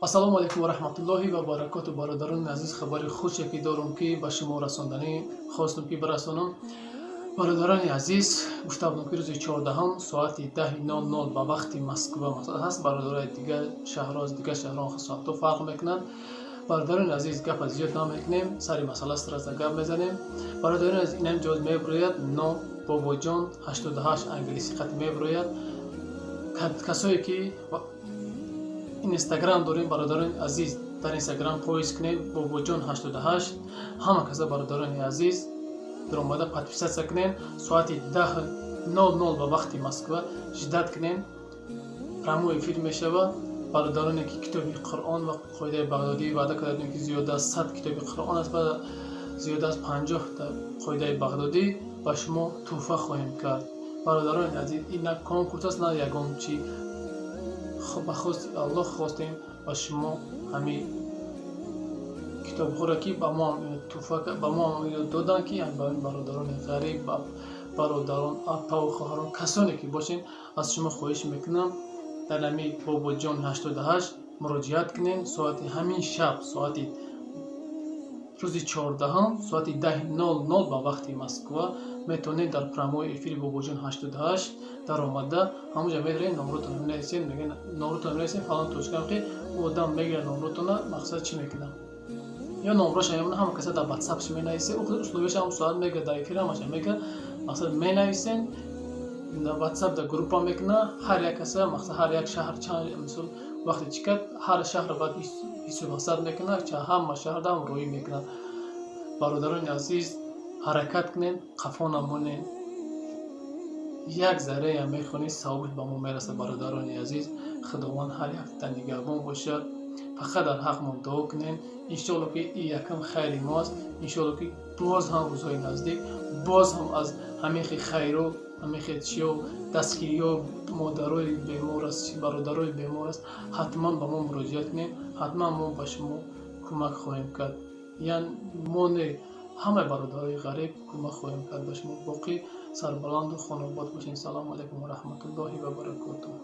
Ассалому алайкум ва раҳматуллоҳи ва баракоту. Бародарони азиз, хабари хуше ки дорум, ки ба шумо расонданӣ хостум, ки бирасонам. Бародарони азиз, гуфта будам, ки рӯзи 14-ҳам соати 10:00 ба вақти Москва ҳаст. Бародарои дигар шаҳрҳо, аз дигар шаҳрҳо соатҳо фарқ мекунанд. Бародарони азиз, гапа зиёд намекунем, сари масъала сразу гап мезанем. Бародарони азиз, инам ҷоз мебирояд, ном Бобоҷон 88, англисӣ хат мебирояд. Касое ки Инстаграм дорем, бародарони азиз, дар Инстаграм поиск кунед Бобоҷон 88. Ҳама каса, бародарони азиз, даромада подписаться кунед. Соати 10:00 ба вақти Москва ждать кунед, прямой эфир мешавад. Бародароне ки китоби Қуръон ва қоидаи бағдодӣ, ваъда кардем, ки зиёда аз 100 китоби Қуръон аст ва зиёда аз 50-та қоидаи бағдодӣ ба шумо тӯҳфа хоҳем кард. Бародарони азиз, ин на конкурс аст, на ягон чи. Ба хости Аллоҳ хостем ба шумо ҳамин китобҳоро, ки ба мо тӯҳфа, ба мо доданд, ки ба бародарони ғариб, ба бародарон, апаву хоҳарон, касоне ки бошед, аз шумо хоҳиш мекунам, дар ҳамин Бобоҷон 88 муроҷиат кунед. Соати ҳамин шаб, соати рӯзи 14-ҳам, соати 10:00 ба вақти Москва метавонед дар прямой эфири Бобоҷон 88 даромада, ҳамонҷа медаред, номротон менависед, мегӯяд, номротон менависед, фалон точка, ки одам мегирад номротона. Мақсад чӣ мекунад? Ё номроша мемонад, ҳама каса дар Ватсапш менависед, условияш ҳам соат мегӯяд, дар эфир ҳамаша мегӯяд. Мақсад, менависед, дар Ватсап дар группа мекунад ҳар як каса. Мақсад, ҳар як шаҳр чанд, мисол, вақте чӣ кард, ҳар шаҳр баъд ҳисоб ҳасаб мекунад, ҳама шаҳрда ҳамроҳӣ мекунад. Бародарони азиз, ҳаракат кунед, қафо намонед. Як зарраам мехонед, савобаш ба мо мерасад. Бародарони азиз, Худованд ҳар якта нигаҳбон бошад. Фақат дар ҳаққмон дуо кунем. Иншоалло, ки ин якам хайри мост. Иншоалло, ки боз ҳам рӯзҳои наздик боз ҳам аз ҳамин хел хайро, ҳамин хел чиё, дастгириҳо, модарои бемор аст, бародарои бемор аст, ҳатман ба мо муроҷиат кунед, ҳатман мо ба шумо кӯмак хоҳем кард. Яън мо не, ҳамаи бародарои ғариб кӯмак хоҳем кард ба шумо. Боқӣ сарбаланду хонобод бошед. Салому алайкум ва раҳматуллоҳи ва баракотуҳ.